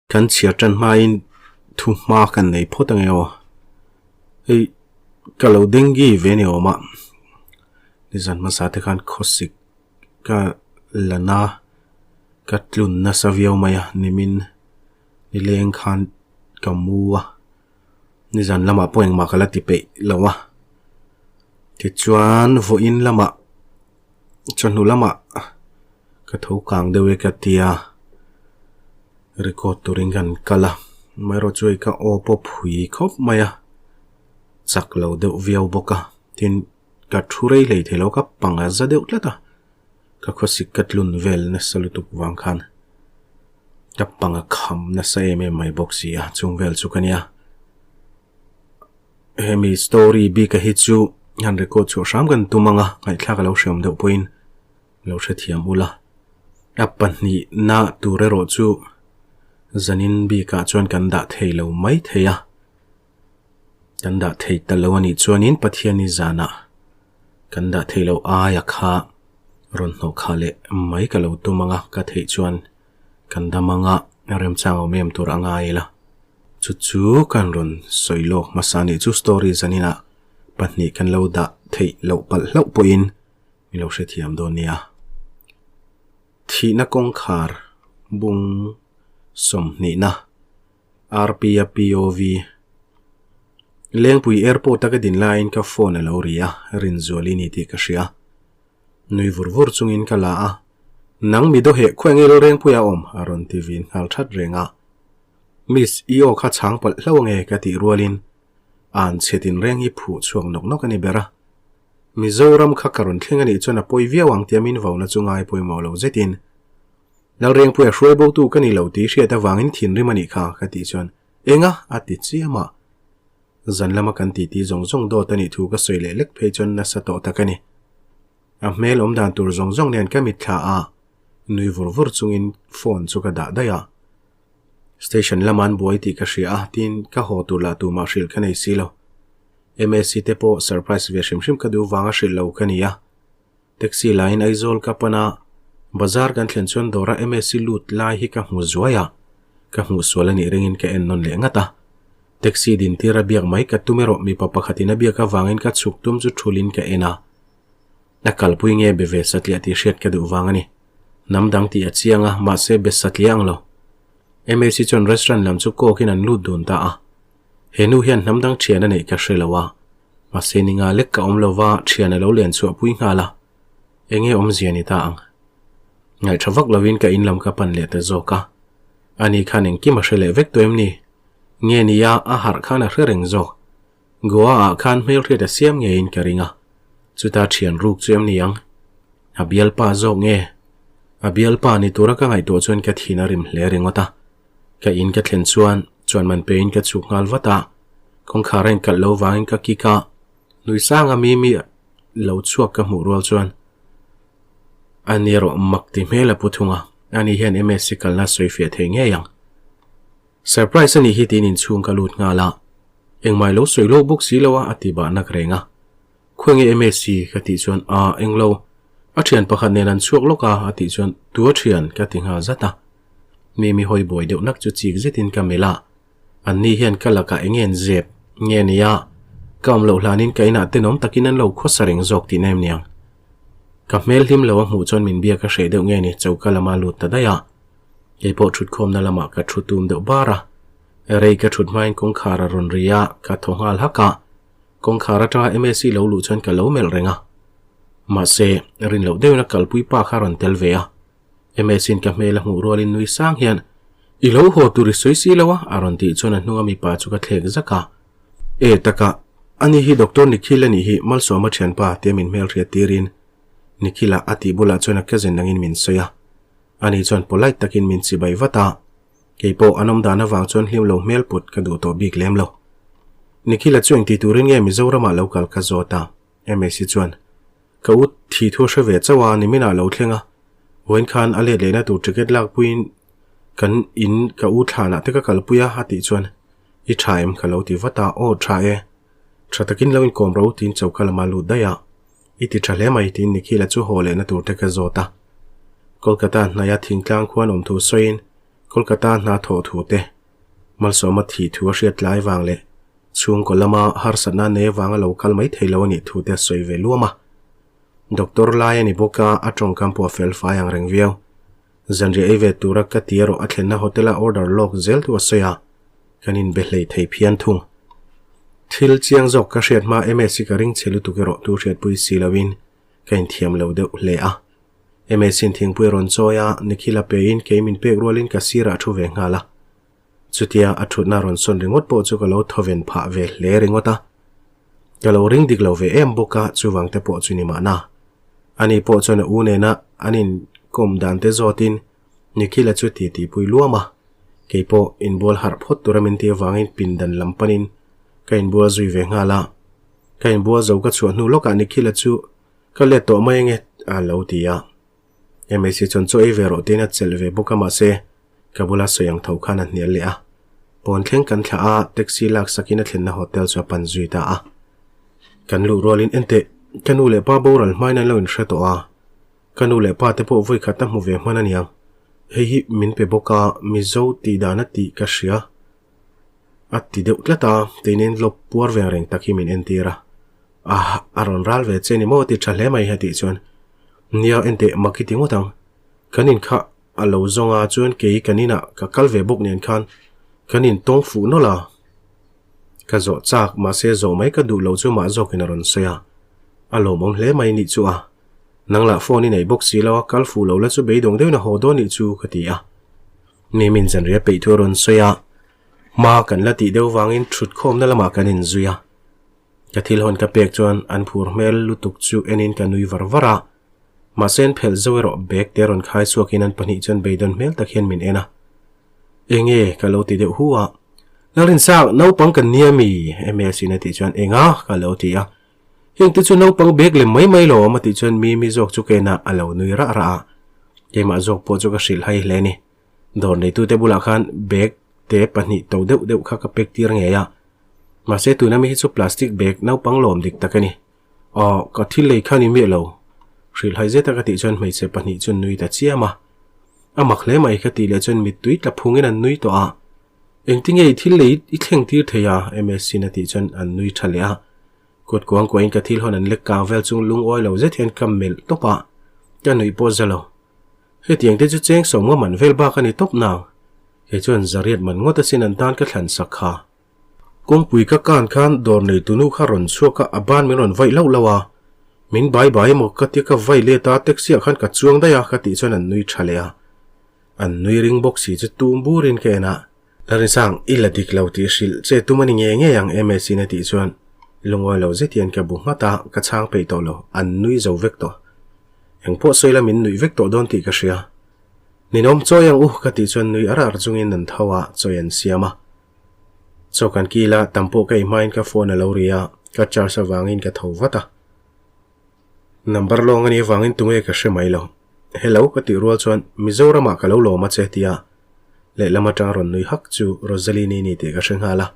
Kan chhiar tan hmain thu hma kan nei phawt ange aw. Hei ka lo dengue ve ni awm a, nizan hmasa te khan khawsik ka la na ka tlun nasa viau mai a, nimin nileng khan ka mu a, nizan lamah pawh engmah ka la ti peih lo a. Tichuan vawiin lamah chawhnu lamah ka tho kang deuh e ka tia record turin kan kal a amaherawh chu hei ka aw pawh phui khawp mai a chak lo deuh viau bawk a tin ka thu rei hlei thei lo ka pang a za deuh tlat a ka khawsik ka tlun vel nasa lutuk vang khan ka pang a kham nasa em em mai bawk si a chung vel chu ka nia. Hemi story bik a hi chu han record chhuah hram kan tum ang a, ngaihthlak a lo hreawm deuh pawhin lo hrethiam ula. A pahnihna tur erawh chu zanin bikah chuan kan dah thei lo mai thei a, kan dah thei ta lo a nih chuanin Pathiani zanah kan dah thei lo aia kha rawn hnawh khah leh mai ka lo tum ang a, ka theih chuan kan dam ang a, remchang awm em tur a ngai ila. Chu chu kan rawn sawi lawk hmasa nih chu story zaninah pahnih kan lo dah theih loh palh hlauh pawhin mi lo hrethiam dawn nia. Thihna kawngkhar bung sawmhnihna RP a POV Lengpui airport a ka din laiin ka phone a lo ri a, Rinzuali ni tih ka hria. Nui vur vur chungin ka la a, Nang mi dawheh khawi nge Lalrengpuia a awm? a rawn ti vin nghal that reng a. Miss, i aw kha chhang palh hlo ange ka tih rualin an chhe tinreng hi phuh chhuak nawk nawk a ni ber a. Mizoram kha ka rawn thleng a nih chuan a pawi viau ang tia min vauna chu ngai pawimawh lo zetin Lalrengpuia hruai botu ka ni lo tih hriat avangin thinrim a nih kha ka tih chuan Enga? a ti chiam a. Zan lama kan titi zawng zawng dawt a nih thu ka sawi leh lek phei chuan nasa tawh tak a ni. A hmel awm dan tur zawng zawng nen ka mitthla a, nui vur vur chungin phone chu ka dah daih a. Station lama an buai tih ka hria a, tin ka haw tur lah tumah hrilh ka nei si lo. MSC te pawh surprise ve hrim hrim ka duh vanga hrilh lo ka ni a. Taxi laiin Aizawl ka pan a, bazar kan thlen chuan dawra MSC lut lai hi ka hmu zuai a, ka hmuh sual a nih ringin ka en nawn leh ngat a. Taxi din tir a biak mai ka tum erawh mipa pakhatin a biak avangin ka chhuk tum chu thulin ka en a. A kalpui nge be ve satliah tih hriat ka duh vang a ni. Hnam dang tih a chiang a, mahse be satliah ang lo. MAC chuan restaurant lam chu kawkin an lut dun ta a. He nu hian hnam dang thian a neih ka hre lo a, mahse ninga lek ka awm lo va, thian a lo len chhuah pui nghal a. Enge awmzia ni ta ang? Ngaihṭha vak lovin ka in lam ka pan leh ta zawk a. Ani khan engkim a hre leh vek tawh em ni? Nge nia, a harh khan a hre reng zawk. Goa ah khan hmelhriat a siam ngeiin ka ring a, chuta thian ruk chu em ni ang? A bialpa zawk nge? A bialpa ni tura ka ngaihtuah chuan ka thin a rim hle ringawt a. Ka in ka thlen chuan chuan man pein ka chhuk nghal vat a, kawngkhar a inkalh lo vangin ka kick a, nui sanga Mimi lo chhuak ka hmuh rual chuan a ni erawh mak ti hmel a pu thung a, ani hian MSc kalna a sawi fiah thei ngei ang. Surprise a nih hi tiin inchhung ka lut nghal a, engmah i lo sawi lawk bawk si lo a a ti bah nak reng a. Khawi nge MSc ka tih chuan aa englo, a thian pakhat nen an chhuak lawk a a tih chuan tu a thian ka ti nghal zat a. Mimi hawi buai deuh nak chu chik zetin ka melh a, an ni hian ka lakah eng nge an zep nge nia, ka awm loh hlanin ka inah tenawm takin an lo khawsa reng zawk tihna em niang. Ka hmel hlim lo a hmuh chuan min biak a hreh deuh nge ni choka lama lut ta daih a. Kei pawh thutkhawmna lamah ka thu tum deuh bar a, rei ka thut hmain kawngkhar a rawn ri a, ka thaw nghal hak a, kawngkhar atanga MSc lo luh chuan ka lo melh reng a. Mahse, rin loh deuhin a kalpui pa kha a rawn tel ve a, MSc-in ka hmel a hmuh rualin nui sang hian, I lo haw tur i sawi si lo a, a rawn tih chuan a hnunga mipa chu ka thlek zak a. E taka, ani hi Doctor Nikhil a nih hi, Malsawma thianpa, tia min hmelhriat tirin Nikhil-a a tih bulah chuan a cousin angin min sawi a. Ani chuan polite takin min chibai vat a, kei pawh an awm dan avang chuan hlim lo hmel put ka duh tawh bik lem lo. Nikhila chu engti turin nge Mizoramah lo kal ka zawt a, Msi chuan, Ka u thi thu hre ve chauh a, niminah lo thleng a, vawiin khan a let lehna tur ticket lakpuiin kan in ka u thlanah te ka kalpui a, a tih chuan, I tha em? ka lo ti vat a, Aw tha e, tha takin lo inkawm ro tiin choka lama lut daih a. I ti tha hle mai tiin Nikhila chu haw lehna tur te ka zawt a. Kolkata hnaia thingtlang khuan awm thu sawiin Kolkata hna thawh thu te, Malsawma thih thu a hriat tlai vang leh chhungkaw lama harsatna nei avanga lo kal mai thei lo a nih thu te a sawi ve luam a. Doctor lai a ni bawk a, a tawngkam pawh a fel fai ang reng viau. Zanriah ei ve tura ka ti erawh a thlenna hotel-a order lawk zel thu a sawi a, kan inbe hlei thei phian thung. Thil chiang zawk ka hriat hma MS hi ka ring chhe lutuk erawh tu hriatpui si loin ka inthiam lo deuh hle a. MS-in thingpui a rawn chawi a, Nikhil a pein kei min pek rualin ka sirah a thu ve nghal a. Chutia a thutna rawn sawn ringawt pawh chu ka lo thawven phah ve hle ringawt a. Ka lo ring dik lo ve em bawk a, chuvang te pawh chu ni mahna. Ani pawh chuan a u nena an inkawm dan te zawtin Nikhil-a chu titi pui luam a. Kei pawh inbual harh phawt tura min tih avangin pindan lam panin ka inbual zui ve nghal a. Ka inbual zo ka chhuah hnu lawkah Nikhil-a chu Ka let tawh mai ange a lo ti a. Msi chuan chaw ei ve rawh tiin a chelh ve bawk a mahse ka bula sawi ang tho khan a hnial leh a. Pawn thleng kan thlah a, taxi lak sakin a thlenna hotel chu a pan zui ta a. Kan luh rualin enteh ka nu leh pa boral hmain an lo inhre tawh a, ka nu leh pa te pawh vawi khat a hmu ve hman aniang. Hei hi min pe bawk a, Mizo tih dan a tih ka hria. A ti deuh tlat a, teinen lawp puar ve reng tak hi min entir a. Ah, a rawn ral ve che ni maw ti tha hle mai a tih chuan, Nia enteh mak i ti ngawt ang. Kan in kha a lo zawng a chuan kei kan inah ka kal ve bawk nen khan kan in tawng fuh nawlh a. Ka zawh chak mahse zawh mai ka duh lo chu mah zawkin a rawn sawi a. A lawmawm hle mai nih chu a. Nang lah phone i nei bawk si lo a, kal fuh lo la chu beidawng deuhin a haw dawn nih chu ka ti a. Mimin zanriah peih thu a rawn sawi a, hma kan la tih deuh vangin thutkhawmna lamah kan inzui a. Ka thil hawn ka pek chuan an phur hmel lutuk chu enin ka nui var var a, mahse an phelh zo erawh bag te rawn khai chhuakin an pahnih chuan beidawn hmel tak hian min en a. Enge ka lo ti deuh hu a, Lalrinsang, naupang kan nia mi? MS in a tih chuan Enga? ka lo ti a. Heng te chu naupang bag lem mai mai lo awm a tih chuan Mimi zawk chu kena a lo nui rah rah a, keimah zawk pawh chu ka hrilh hai hle a ni. Dawr neitute bulah khan bag te pahnih to deuh deuh kha ka pek tir ngei a, mahse tuna mi hi chu plastic bag naupang lawm dik tak a ni. Aw, ka thil lei kha ni miah lo. Hrilh hai zeta ka tih chuan hmeichhe pahnih chu an nui ta chiam a. A mak hle mai ka tih leh chuan mittui tla phungin an nui tawh a. Engtinge i thil lei i thleng tir thei a? Msc-in a tih chuan an nui tha leh a. Kut kuang kuahin ka thil hawn an lek kang vel chung lungawi lo zet hian ka melh tawp a, ka nuih pawh za lo. Hetiang te chu cheng sawm nga man vel bak a ni tawp nang. Kei chuan zariat man ngawt asin an tan ka thlan sak kha. Kawngpui ka kan khan dawr nei tunu kha rawn chhuak a, a ban min rawn vaih lauh lauh a. Min bai bai emaw ka tia ka vai let a, taxi ah khan ka chuang daih a ka tih chuan an nui tha leh a. An nui ring bawk si chu tum burin ka en a. Larinsang, i la dik lo tih hrilh che tum a ni ngei ngei ang Msi-in a tih chuan lungawi lo zet hian ka bu nghat a, ka chhang peih tawh lo, an nui zo vek tawh. Engpawh sawi la min nuih vek tawh dawn tih ka hria. Ninawm chawi ang u ka tih chuan nui ar ar chungin an tho a, chawi an siam a. Chaw kan kil a, tam pawh ka ei hmain ka phone a lo ri a, ka charge avangin ka tho vat a. Number lawng a nih avangin tunge ka hre mai lo. Hello ka tih rual chuan Mizoramah ka lo lawm a che tia lehlam atang rawn nui hak chu Rosalini ni tih ka hre nghal a.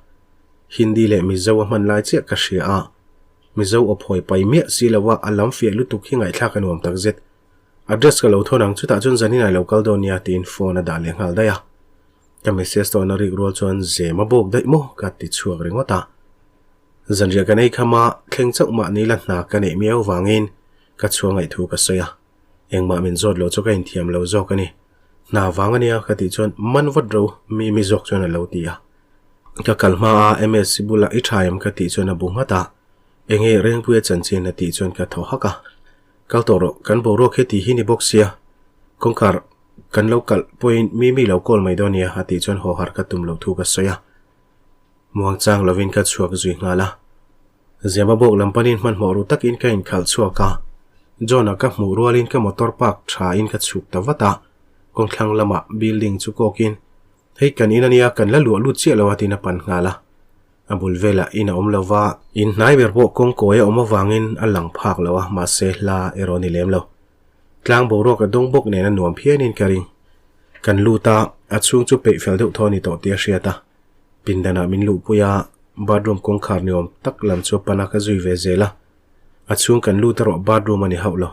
Hindi leh Mizo a hman lai chiah ka hria a, Mizo aw phawi pai miah si lo a, a lam fiah lutuk hi ngaihthlak a nuam takzet. Address ka lo thawn ang chutah chuan zanin ah i lo kal dawn nia tiin phone a dah leh nghal daih a. Ka message tawhna rik rual chuan zem a bawk daih maw ka ti chhuak ringawt a. Zanriah kan ei kham a, thleng chauh mah ni la hna ka neih miau vangin ka chhuah ngaih thu ka sawi a. Engmah min zawt lo chu ka inthiam lo zawk a ni. Hna vang a nia ka tih chuan man vat ro mi mi zawk chuan a lo ti a. Ka kal hma a MS bulah i tha em ka tih chuan a bu nghat a. Enge Rengpuia chanchin a tih chuan ka thaw hak a. Kal tawh rawh, kan boruak hi tih hi ni bawk sia, kawngkhar kan lo kalh pawhin mi mi lo call mai dawn nia a tih chuan haw harh ka tum loh thu ka sawi a. Muangchang lovin ka chhuak zui nghal a. Zema bawk lam panin hmanhmawh ru takin ka inkhalh chhuak a, John-a ka hmuh rualin ka motor park thain ka chhuk ta vat a, kawngthlang lamah building chu kawkin, Hei kan in ania, kan la luah lut chiah lo a tiin a pan nghal a. A bul velah in a awm lo va, in hnai ber pawh kawngkawi a awm avangin a lang phak lo a, mahse hla erawh a ni lem lo. Tlang boruak a dawng bawk nen a nuam phianin ka ring. Kan lut a, a chhung chu peih fel deuh thaw a ni tawh tih a hriat a. Pindanah min luhpui a, bathroom kawngkhar ni awm tak lam chu a pan a, ka zui ve zel a. A chhung kan lut erawh bathroom a ni hauh lo.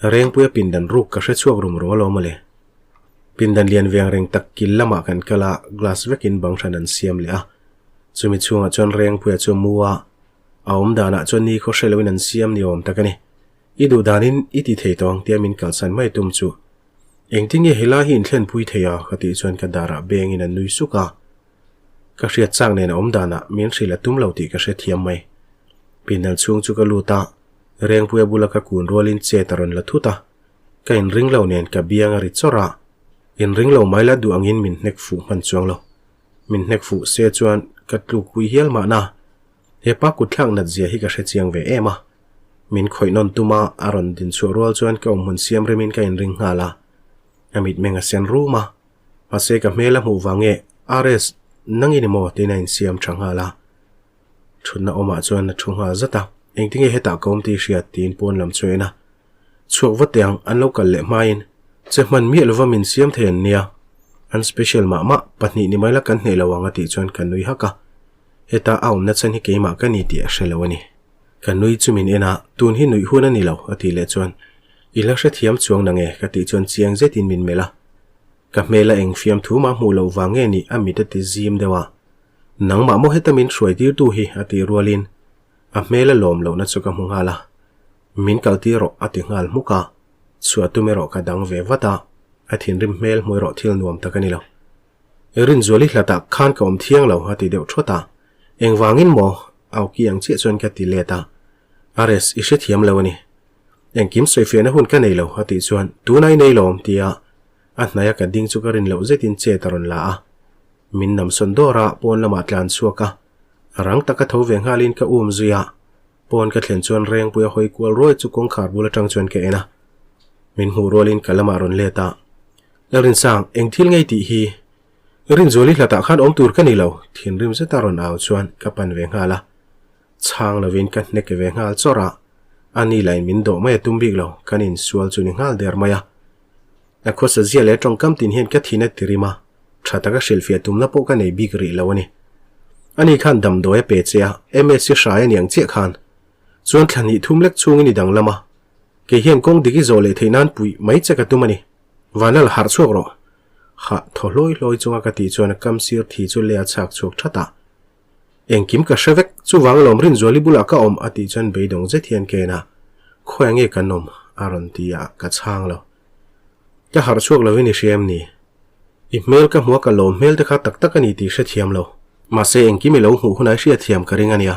Rengpuia pindan ruk ka hre chhuak rum rum alawm mawle. Pindan lian veng reng tak kil lamah kan kal a, glass vekin bang hran an siam leh a. Chumi chhungah chuan Rengpuia chu a mu a, a awm danah chuan ni khaw hre loin an siam ni awm tak a ni. I duh danin i ti thei tawh ang tia min kalsan mai tum chu. Engtin nge helai hi inthlenpui thei a? ka tih chuan ka darah bengin a nui suk a. Ka hriat chak nen a awm danah min hrilh a tum lo tih ka hrethiam mai. Pindan chhung chu ka lut a, Rengpuia bula ka kun rualin chet a rawn la thut a. Ka inring lo nen ka biang a ri chawrh a, inring lo mai la duh angin min hnek fuh hman chuang lo. Min hnek fuh se chuan ka tlukpui hial mahna. Hepa kutthlak nat zia hi ka hre chiang ve em a. Min khawih nawn tum a, a rawn din chhuah rual chuan ka awmhmun siam remin ka inring nghal a. A mitmeng a sen rum a. Mahse ka hmel a hmuh vang nge, RS, nang i ni maw? tiin a insiam tha nghal a. Thutna awmah chuan a thu nghal zat a, Engtinge hetah ka awm tih i hriat? tiin pawn lam chu a en a. Chhuak vat teh ang, an lo kal leh hmain che hman miah lova min siam thei an nia. An special mah mah, pahnih ni mai la kan hneh lo ang a tih chuan ka nui hak a. Heta a awmna chhan hi keimah ka ni tih a hre lo a ni. Ka nui chu min en a, tun hi nuih hun a ni lo a tih leh chuan I la hrethiam chuang na nge ka tih chuan chiang zetin min melh a. Ka hmel a eng fiam thu mah hmuh loh vang nge ni a mit a ti zim deuh a. Nangmah maw heta min hruai tirtu hi a tih rualin a hmel a lawm lohna chu ka hmu nghal a. Min kal tir rawh a ti nghal hmuk a, chhuah tum erawh ka dang ve vat a, a thinrim hmel hmu erawh thil nuam tak a ni lo. Rinzuali hlatah khan ka awm thiang lo a ti deuh thawt a, engvangin maw? Auki ang chiah chuan ka ti let a, Ares i hrethiam lo a ni. Engkim sawifiahna hun ka nei lo a tih chuan tunah i nei lo awm tia a hnaia ka ding chu ka rin loh zetin chet a rawn la a, min namsawn dawr a, pawn lamah tlan chhuak a, rang taka tho ve nghalin ka um zui a. Pawn ka thlen chuan Rengpui a hawi kual ruai chu kawngkhar bul atang chuan ka en a. Min hmuh rualin ka lamah rawn let a. Lalrinsang, eng thil ngei tih hi? Rinzuali hlatah khan awm tur ka ni lo, thinrim zeta rawn au chuan ka pan ve nghal a. Chhang lovin ka hnek ve nghal chawrh a. A ni lain min dawh mai a tum bik lo, kan insual chu ni nghal der mai a. A khawsa zia leh tawngkam tin hian ka thin a ti rim a. Tha taka hrilhfiah tumna pawh ka nei bik rih lo a ni. Ani khan damdawi a pe che a, MSc hrai a ni ang chiah khan. Chuan thla hnih thum lek chhungin i danglam a. Kei hian kawng dik i zawh leh theih nan puih mai che ka tum a ni. Vanlal harh chhuak rawh. Hah thaw hlawi hlawi chunga ka tih chuan a kam sir thi chu lei a chhak chhuak that a. Engkim ka hre vek, chuvang alawm Rinzuali bulah ka awm a tih chuan beidawng zet hian ka en a, Khawiah nge kan awm? a rawn ti a, ka chhang lo. Ka harh chhuak lovin i hria em ni? I hmel ka hmu a ka lawm hmel te kha tak tak a ni tih hrethiam lo. Mahse engkim i lo hmuh hunah i hriatthiam ka ring a nia.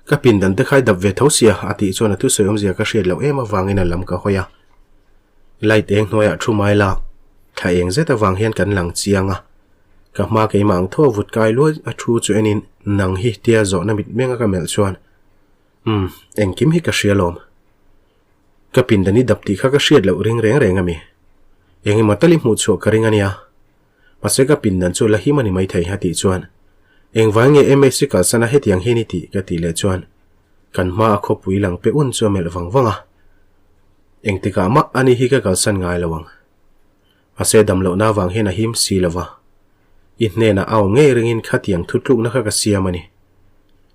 Ka pindan te kha i dap ve tho sia a tih chuan a thusawi awmzia ka hriat loh em avangin a lam ka hawi a. Light eng hnuaiah thu mai lak thla eng zet avang hian kan lang chiang a. Ka hma keimah ang tho vut kai luai a thu chu enin nang hi tia zawhna mitmeng a ka melh chuan umm engkim hi ka hria lawm. Ka pindan i dap tih kha ka hriat loh ring reng reng a mi. Eng emaw tal i hmuh chhuah ka ring a nia. Mahse ka pindan chu la him a ni maithei a tih chuan engvang nge MSc kalsan a hetiang hian i tih ka tih leh chuan kan hma a khawpui lang pe un chu a melh vang vang a. Engtikah mah ani hi ka kalsan ngai lo ang. Mahse dam lohna avang hian a him si lo va. I hnenah a awm ngei ringin khatiang thutlukna kha ka siam a ni.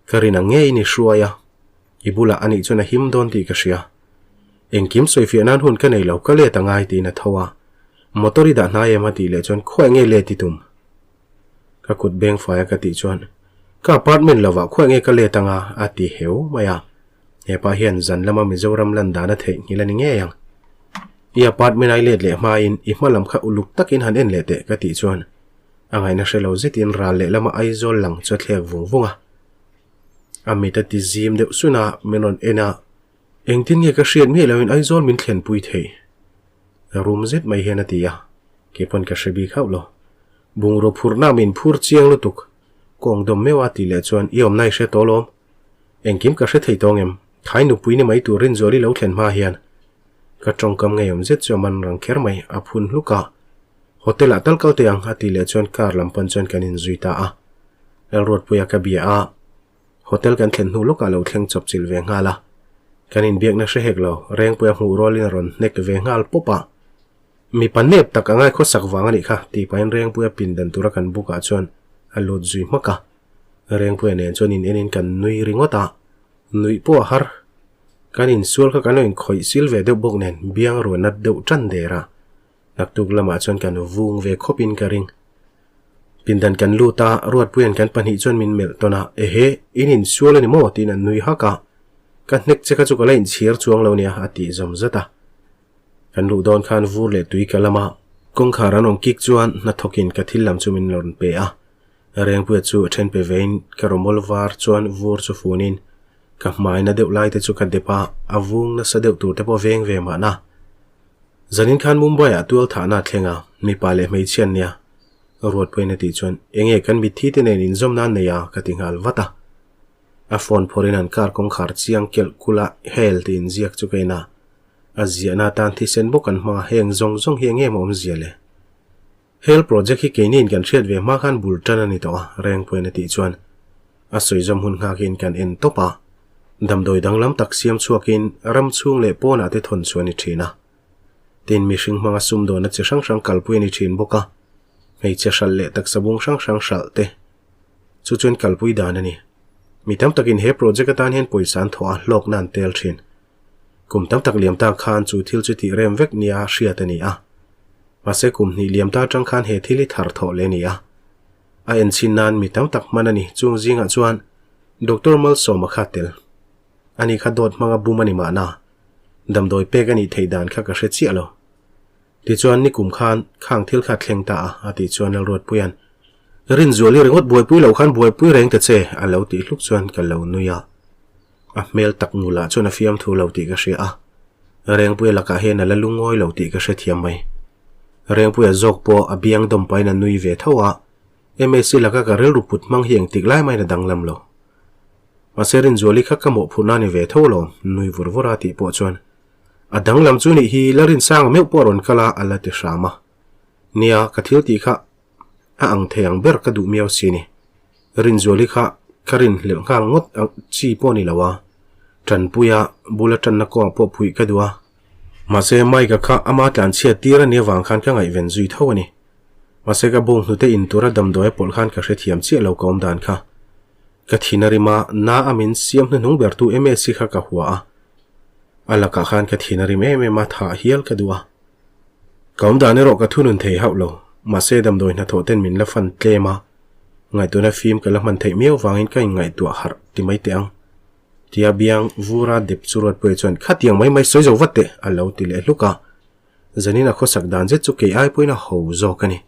Ka rin ang ngeiin i hruai a. I bulah a nih chuan a him dawn tih ka hria. Engkim sawifiah nan hun ka nei lo, ka let a ngai tiin a tho a. Motor i dah hnai em a tih leh chuan khuaih nge let i tum? Ka kut beng fai a ka tih chuan ka apartment lovah khuaih nge ka let anga a ti heu mai a. Hepa hian zan lama Mizoram lan dan a theihnghilh a ni ngei ang. I apartment a i let leh hmain i hma lam kha uluk takin han en leh teh ka tih chuan a ngaihna hre lo zetin ral lehlam a Aizawl lang chu a thlek vung vung a. A mit a ti zim deuh sun a, min rawn en a, Engtin nge ka hriat miah loin Aizawl min thlenpui theih? Rum zet mai hian a ti a, kei pawn ka hre bik hauh lo. Bungraw phurhna min phur chiang lutuk, kawng dawm meuh a tih leh chuan i awmna i hre tawh lawm. Engkim ka hre thei tawng em? Thai nupui ni mai tur Rinzuali lo thlen hma hian. Ka tawngkam ngeiawm zet chu a man rang kher mai, a phun hluk a. Hotel ah tal kal teh ang a tih leh chuan car lam pan chuan kan inzui ta a. Lalruatpuia ka bia a, hotel kan thlen hnu lawkah lo thleng chawp chilh ve nghal a. Kan inbiakna hre hek lo, Rengpuia hmuh rualin a rawn hnek ve nghal pawp a. Mipa nep tak a ngai khawsak vang a nih kha tih pahin Rengpuia pindan tura kan book ah chuan a lut zui hmak a. Rengpuia nen chuan in enin kan nui ringawt a, nuih pawh a har. Kan insual kha kan lo inkhawih sil ve deuh bawk nen biang ruah nat deuh tan der a. Naktuk lamah chuan kan vung ve khawpin ka ring. Pindan kan lut a, Ruatpuia'n kan pahnih chuan min melh tawn a, Ehe, in insual a ni maw? tiin an nui hak a. Ka hnek che kha chu ka la inchhir chuang lo nia, a tih zawm zat a. Kan luh dawn khan vur leh tui ka lam a, kawngkhar an rawn kik chuan hnathawkin ka thil lam chu min rawn pe a. Rengpuia chu a then pe vein ka rawmawl var chuan vur chu funin ka hmaina deuh lai te chu ka dep a, a vung nasa deuh tur te pawh veng ve mahna. Zanin khan Mumbai ah tual thahna a thleng a, mipa leh hmeichhia an nia. Ruatpuiin a tih chuan enge kan mitthi te nen inzawm nan nei a ka ti nghal vat a. A phone phawrhin an car kawngkhar chiang kelh kula hel tih inziak chu ka en a, a ziahna atan thisen bawk an hmang a, heng zawng zawng hi enge maw awmzia le? Hel project hi keiniin kan hriat ve hma khan bul tan a ni tawh a, Rengpuiin a tih chuan a sawizawm hun nghakin kan en tawp a, damdawi danglam tak siam chhuakin ram chhung leh pawnah te thawn chu a ni thin a. Tin, mihring hmanga sumdawnna chi hrang hrang kalpui a ni thin bawk a, hmeichhe hralh leh taksa bung hrang hrang hralh te chu chuan kalpui dan a ni. Mi tam takin he project atan hian pawisa an thawh a, hlawkna an tel thin. Kum tam tak liam ta khan chu thil chu tih rem vek nia hriat a ni a. Mahse kum hnih liam ta atang khan he thil hi thar thawh leh a ni a. A enchhin nan mi tam tak hman a ni. Chung zingah chuan Doctor Malsawma kha tel. Ani kha dawt hmanga bum a ni mahna. Damdawi pek a nih theih dan kha ka hre chiah lo. Tichuan nikum khan khang thil kha thleng ta a, a tih chuan Lalruatpuia'n, Rinzuali ringawt buaipui loh khan buaipui reng ta che, a lo tih hluk chuan ka lo nui a. A hmel tak ngulah chuan a fiamthu lo tih ka hria a, Rengpuia lakah hian a la lungawi lo tih ka hrethiam mai. Rengpuia zawk pawh a biang dawm pahin a nui ve tho a, Msi laka ka rilru put hmang hi engtik lai mahin a danglam lo. Mahse Rinzuali kha ka mawhphurhna a ni ve tho alawm, nui vur vur a tih pawh chuan A danglam chu nih hi la rinsang meuh pawh a rawn kal a, a la ti hram a. Nia, ka thil tih kha a ang thei ang ber ka duh miau si ni. Rinzuali kha ka rinhlelh nghal ngawt ang chi pawh ni lo a, Tanpuia bula tanna kawngah pawh phuih ka duh a. Mahse, Mike-a kha ama tlanchhiat tir a nih avang khan ka ngaihven zui tho a ni. Mahse, ka bawng hnute in tura damdawi a pawlh khan ka hrethiam chiah lo ka awm dan kha. Ka thin a rim a, na a min siam hnuhnung bertu Msi kha ka hua a. A lakah khan ka thin a rim em em a, thah hial ka duh a. Ka awm dan erawh ka thunun thei hauh lo. Mahse damdawi hnathawh ten min la fan tlem a, ngaihtuahna fim ka la hman theih miau vangin ka inngaihtuah harh ti mai teh ang. Tia biang vura dep chu Ruatpuia chuan khatiang mai mai sawi zo vat teh a lo ti leh hluk a. Zanin a khawsak dan zet chu kei ai pawhin a ho zawk a ni.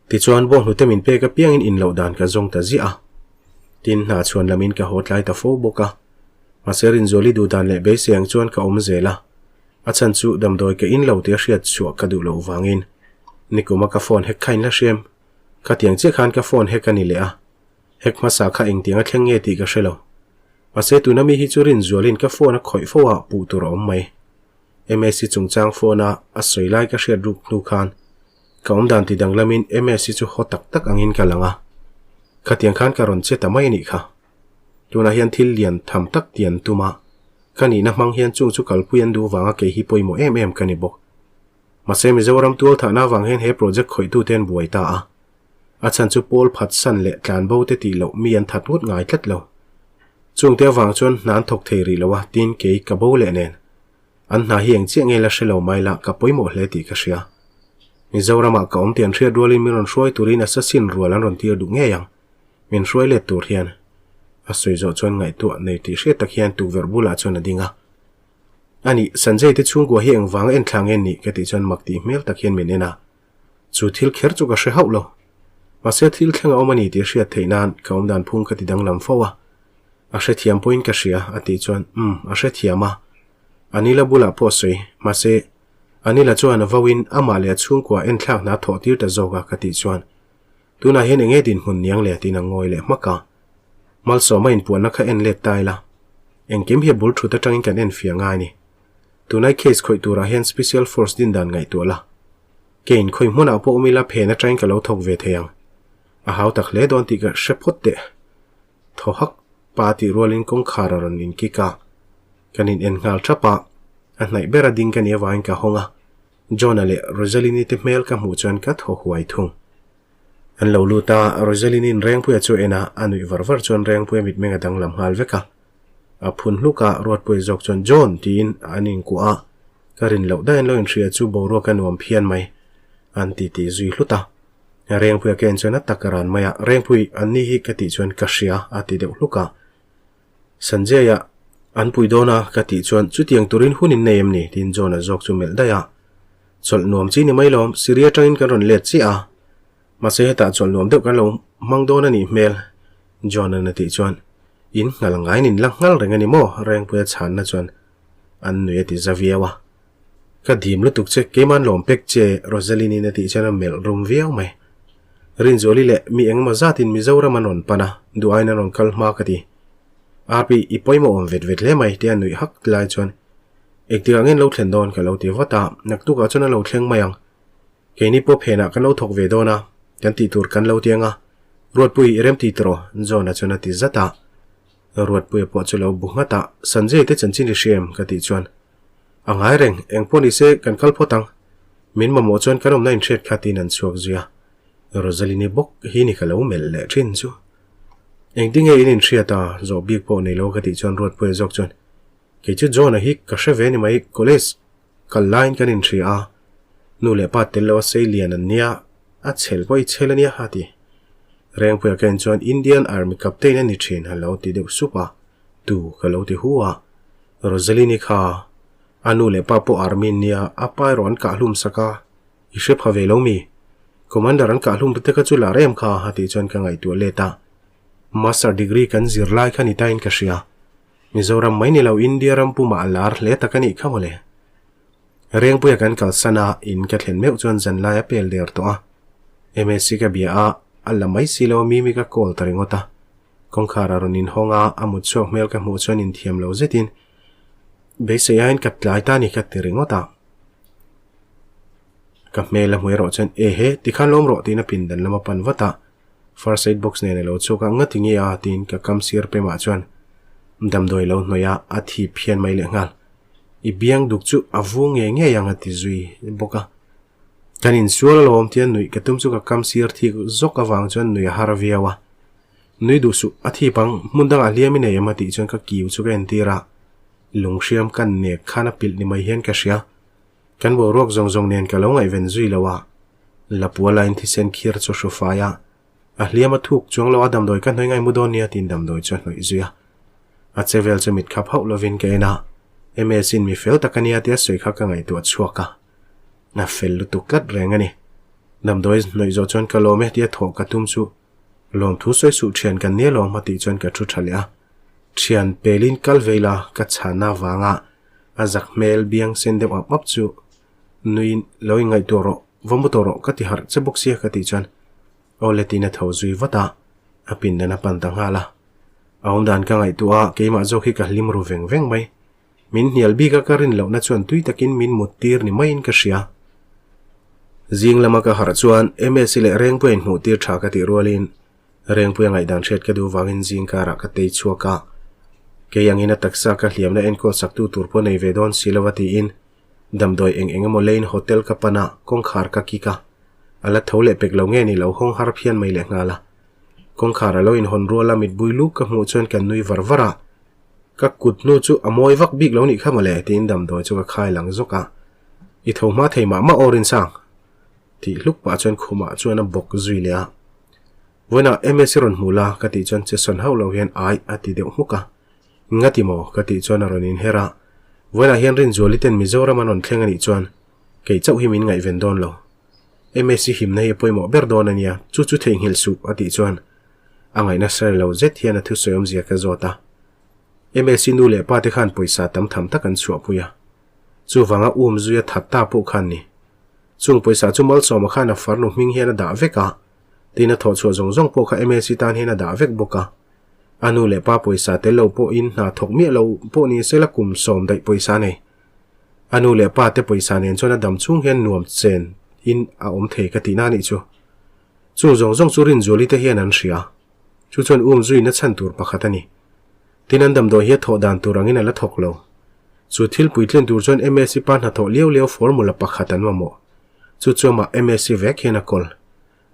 Tichuan bawnghnute min pek apiangin inloh dan ka zawng ta ziah a. Tin, hna chhuan lamin ka haw tlai ta fo bawk a. Mahse Rinzuali duh dan leh beisei ang chuan ka awm zel a, a chhan chu damdawi ka in lo tih a hriat chhuah ka duh loh vangin nikuma ka phone hack kha in la hrem. Khatiang chiah khan ka phone hack a ni leh a, hack hmasa kha engtiang a thleng nge tih ka hre lo. Mahse tuna mi hi chu Rinzuali'n ka phone a khawih fo a puh tur a awm mai. Msi chungchang phone a a sawi lai ka hriat ruk hnu khan ka awmdan ti danglamin Msi chu haw tak tak angin ka lang a, khatiang khan ka rawn che ta mai a nih kha. Tunah hian thil lian tham tak ti an tum a, ka nihna hmang hian chung chu kalpui an duh vanga kei hi pawimawh em em ka ni bawk. Mahse Mizoram tualthahna avang hian he project khawihtu te an buai ta a, a chhan chu pawl phatsan leh tlanbo te tih loh mi an that ngawt ngai tlat lo. Chungte avang chuan hna an thawk thei rih lo a, tin kei ka bo leh nen. An hna hi eng chiah nge la hre lo mai la, ka pawimawh hle tih ka hria. Mizoramah ka awm tih an hriat rualin min rawn hruai turin assassin rual an rawn tir duh ngei ang. Min hruai let tur hian a sawi zawh chuan ngaihtuah nei tih hriat tak hian tukverh bulah chuan a ding a. Ani, Sanjay te chhungkua hi engvanga en thla nge nih ka tih chuan mak tih hmel tak hian min en a. Chu thil kher chu ka hre hauh lo. Mahse thil thleng a awm a ni tih hriat theih nan ka awmdan phung ka ti danglam fo a. A hrethiam pawhin ka hria a tih chuan umm a hrethiam a. Anila bulah pawh a sawi. Mahse, Anila chuan a vauin amah leh a chhungkua enthlak hna thawh tir ta zawk a ka tih chuan Tunah hian enge dinhmun niang le tiin a ngawi leh hmak a. Malsawma inpuanna kha en let ta ila. Engkim hi a bul thut atangin kan en fiah ngai a ni. Tunai case khawih turah hian Special Force din dan ngaihtuah la. Ke inkhawih hmunah pawh awm ila phen atangin ka lo thawk ve thei ang. A hau tak hle dawn tih ka hre phawt teh. Thaw hak pa tih rualin kawngkhar a rawn inkik a. Kan in en nghal thap a. A hnaih ber a ding ka nih avangin ka hawng a. John-a leh Rosalyn-i te hmel ka hmuh chuan ka thaw huai thung. An lo lut a, Rosalyn-i'n Rengpuia chu en a, a nuih var var chuan Rengpuia mitmeng a danglam nghal vek a. A phun hluk a, Ruatpuia zawk chuan John! tiin an inkuah a, ka rin loh daih an lo inhria chu boruak a nuam phian mai. An ti ti zui hlut a. Rengpuia ka en chuan a tak ran mai a, Rengpui, an ni hi ka tih chuan ka hria a ti deuh hluk a. Sanjay-a an pui dawn a ka tih chuan chutiang turin hun in nei em ni? tiin John-a zawk chu melh daih a. Chawlh nuam chi ni mai lawm, Syria atangin kan rawn let chiah a. Mahse hetah chawlh nuam deuh kan lo hmang dawn a nih hmel, John-a'n a tih chuan in nghal ngaiin in la nghal reng a ni maw? Rengpuia chhanna chuan an nui a ti za viau a. Ka dim lutuk che, keima'n lawm pek che, Rosaline-in a tih chuan a melh rum viau mai. Rinzuali leh mi engemaw zatin Mizoram an rawn pan a, duh aiin an rawn kal hma ka ti. Api, i pawimawh awm vet vet hle mai, tia nuih hak lai chuan engtikah nge an lo thlen dawn ka lo ti vat a, naktukah chuan an lo thleng mai ang. Keini pawh phenah kan lo thawk ve dawn a, kan tih tur kan lo ti ang a, Ruatpui i remti tawh, John-a chuan a ti zat a. Ruatpuia pawh chu lo bu nghat a, Sanjay te chanchin i hria em? ka tih chuan, A ngai reng, eng pawh ni se kan kal phawt ang. Min mamawh chuan kan awmna inhriat kha tiin an chhuak zui a. Rosalini bawk hi ni ka lo melh leh thin chu. Engtinge in inhriat a, zawh bik pawh nei lo ka tih chuan Ruatpuia zawk chuan, Kei chu John-a hi ka hre ve ni mai, college kal laiin kan inhria a, nu leh pa tel lo a sei lian an nia, a chhel pawh i chhel a nia a ti. Rengpuia ka en chuan Indian Army Captain a ni thin a lo ti deuh sup a, tu ka lo ti hu a. Rosalini kha a nu leh pa pawh Army an nia, a pa erawh an kah hlum sak a, i hre pha ve lo mi? Commander an kah hlum te kha chu lar em kha a tih chuan ka ngaihtuah let a. Master degree kan zir lai kha ni tain ka hria. Mizoram mai ni lo India ram pumah a lar hle tak a nih kha mawle. Rengpuia kan kalsan a, in ka thlen meuh chuan zanlai a pel der tawh a. Msc ka bia a, a la mai si lo a Mimi ka call ta ringawt a. Kawngkhar a rawn inhawng a, a mut chhuak hmel ka hmuh chuan inthiam lo zetin beisei aiin ka tlai ta a ni ka ti ringawt a. Ka hmel a hmu erawh chuan ehe tikhan lawm rawh tiin a pindan lam a pan vat a. First aid box nen a lo chhuak a, ngati nge a tiin ka kam sir pemah chuan damdawi lo hnawih a, a thip hian mai leh nghal. I biang duk chu a vu ngei ngei ang a ti zui bawk a. Kan insual alawm tia nuih ka tum chu ka kam sir thik zawk avang chuan nuih a har viau a. Nui duh suh, a thip ang, hmun dangah hliam i nei em a tih chuan ka kiu chu ka entir a, lunghriam ka nek khan a pilh ni mai hian ka hria. Kan boruak zawng zawng nen ka lo ngaihven zui lo a, Lapuala in thisen khir chu hru fai a, a hliam a thuk chuang lo a damdawi ka hnawih ngai mu dawn nia tiin damdawi chu a hnawih zui a. A che vel chu mit khap hauh lovin ka en a, MS in mi fel tak a nia tia sawi kha ka ngaihtuah chhuak a. A fel lutuk tlat reng a ni. Damdawi hnawih zawh chuan ka lawm e tia thawh ka tum chu lawmthu sawi suh thian kan nia lawm a tih chuan ka thu tha leh a. Thian pelin kal ve ila ka chhanna avanga a zak hmel biang sen deuh ap ap chu Nui lo in ngaihtuah rawh, va mu tawh rawh ka ti harh che bawk sia ka tih chuan aw le tiin a tho zui vat a, a pindan a pan ta nghal a. A awmdan ka ngaihtuah a, keimah zawk hi ka hlim ru veng veng mai. Min hnial bik a ka rin lohna chuan tui takin min mut tir ni maiin ka hria. Zing lama ka harh chuan Msi leh Rengpuia inhmuh tir tha ka tih rualin Rengpuia ngaihdan hriat ka duh vangin zing karah ka tei chhuak a. Kei angin a taksa ka hliamna enkawl saktu tur pawh nei ve dawn si lova tiin Damdawi eng eng emaw leiin hotel ka pan a, kawngkhar ka kik a. A la tho leh pek lo nge ni lo hawng har phian mai leh nghal a. Kawngkhar a lo inhawn rual a mitbui luk ka hmuh chuan kan nui var var a. Ka kut hnu chu a mawi vak bik lo nih kha mawle tiin damdawi chu ka khai lang zawk a. I tho hma thei mah mah aw Rinsang. Tih hluk pah chuan khumah chuan a bawk zui leh a. Vawiinah MS i rawn hmu la ka tih chuan che sawn hauh lo hian ai a ti deuh hmuk a. Ngati maw? ka tih chuan a rawn inher a, Vawiinah hian Rinzuali ten Mizoram an rawn thleng a nih chuan kei chauh hi min ngaihven dawn lo. MSc himna hi a pawimawh ber dawn a nia, chu chu theihnghilh suh a tih chuan a ngaihna hre lo zet hian a thusawi awmzia ka zawt a. MSc nu leh pa te khan pawisa tam tham tak an chhuahpui a, chuvanga um zuia that ta pawh khan ni. Chung pawisa chu Malsawma khan a farnu hming hian a dah vek a, tin a thawhchhuah zawng zawng pawh kha MSc tan hian a dah vek bawk a. A nu leh pa pawisa tel lo pawhin hna thawk miah lo pawh ni sela kum sawm daih pawisa a nei. A nu leh pa te pawisa nen chuan a dam chhung hian nuam chen in a awm thei ka tihna a nih chu. Chung zawng zawng chu Rinzuali te hian an hria. Chu chuan um zuina chhan tur pakhat a ni. Tin an damdawi hi a thawh dan tur angin a la thawk lo. Chu thil puitlin tur chuan MSc pa hnathawh liau liau formula pakhat an mamawh. Chu chu amah MSc vek hian a kawl.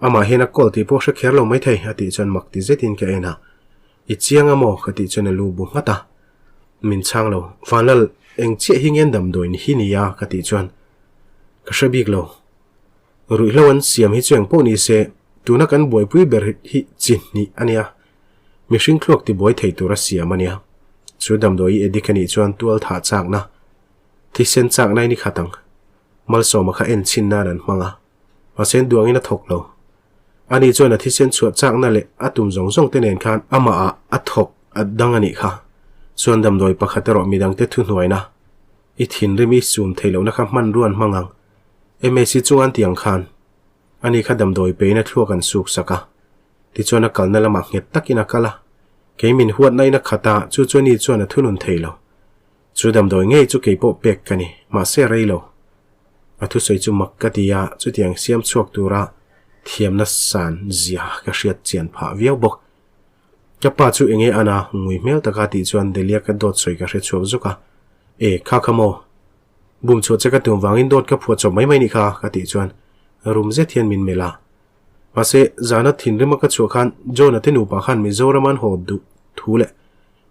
Amah hian a call tih pawh hre kher lo maithei a tih chuan mak ti zetin ka en a. I chiang a maw? ka tih chuan a lu bu nghat a. Min chhang lo. Vanlal, eng chiah hi ngen damdawiin hi ni a? ka tih chuan ka hre bik lo. Ruihhlo an siam hi chu eng pawh ni se, tuna kan buaipui ber hi chi hnih a nia. Mihring thluak tibuai thei tura siam a nia. Chu damdawi addict a nih chuan tual thah chakna, thisen chakna in i khat ang. Malsawma kha en chhin nan an hmang a, mahse an duangin a thawk lo. Ani chuan a thisen chhuah chakna leh a tum zawng zawng te nen khan amahah a thawk a dang a nih kha. Chuan damdawi pakhat erawh midangte thuhnuaina, i thinrim i sum theih lohna kha hmanrua an hmang ang. Msi chuan tiang khan ani kha damdawi pein a thluak an suk sak a, tichuan a kalna lamah nghet takin a kal a, kei min huatna in a khat a, chu chu ani chuan a thunun thei lo. Chu damdawi ngei chu kei pawh pek ka ni, mahse a rei lo. A thusawi chu mak ka ti a, chutiang siam chhuak tura thiamna san zia ka hriat chian phah viau bawk. Ka pa chu enge an a, ngui hmel taka tih chuan Delia ka dawt sawi ka hre chhuak zuk a, E, kha kha maw? Bum chhuah che ka tum vangin dawt ka phuah chawp mai mai nih kha, ka tih chuan rum zet hian min melh a. Mahse, zana thinrima ka chhuah khan John-a te nupa khan Mizoram an haw duh thu leh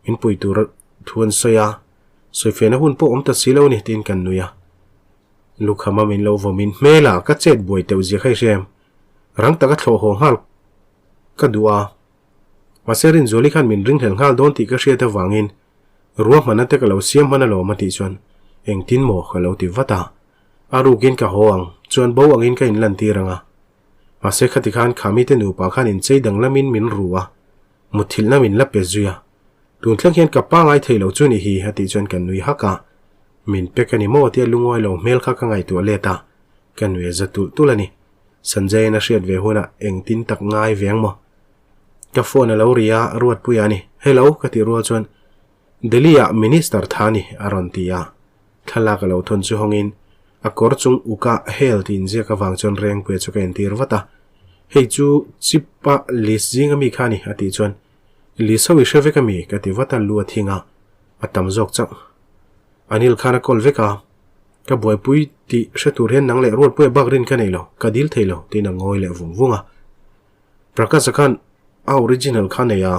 min pui tur thu an sawi a, sawifiahna hun pawh awm ta si lo ni tiin kan nui a. Lukhama min lo vawmin hmela ka chet buai teuh zia kha i hria em? Rang taka thlawh haw nghal ka duh a. Mahse, Rinzuali khan min ringhlel nghal dawn tih ka hriat avangin Ruahmanna te ka lo siam hman alawm a tih chuan engtin maw ka lo ti vat a, a rukin ka haw ang chuan bo angin ka inlantir ang a. Mahse khati khan Khami te nupa khan inchei danglamin min ru a, mutthilhna min la pe zui a. Tun thleng hian ka pangai thei lo chu ni hi a tih chuan ka nui hak a, min pek a ni maw tia lungawi lo hmel kha ka ngaihtuah let a, ka nui a za tulh tulh a ni. Sanjay-in a hriat ve hunah engtin tak ngai ve ang maw? Ka phone a lo ri a, Ruatpuia a ni. Hello, ka tih rual chuan Delhi-ah Minister tha ni a rawn ti a. Thlalak a lo thawn chu hawngin a kawr chung uka hel tih inziak avang chuan Rengpuia chu ka entir vat a. Hei chu chip-a list zing ami kha a ni a tih chuan List ho i hre vek ami? ka ti vat a, lu a thing a, a tam zawk chauh. Anil khan a call vek a, ka buaipui tih hre tur hian nang leh Ruatpuia bak rin ka nei lo, ka dil thei lo tiin a ngawi leh vung vung a. Prakasa khan a original kha nei a,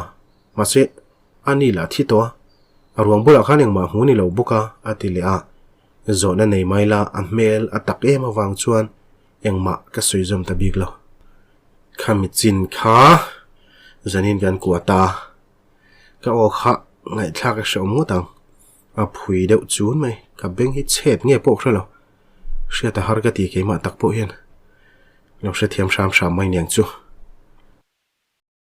mahse a ni lah thi tawh a, a ruang bulah khan engmah hmu ni lo bawk a, a ti leh a. Zawhna nei mai la a hmel a tak em avang chuan engmah ka sawi zawm ta bik lo. Khami chin kha zanin kan kuah ta, ka aw kha ngaihthlak a hrehawm ngawt ang, a phui deuh chun mai, ka beng hi chhet nge pawh hre lo, hriat a har ka ti keimah tak pawh hian. Lo hrethiam hram hram mai niang chu.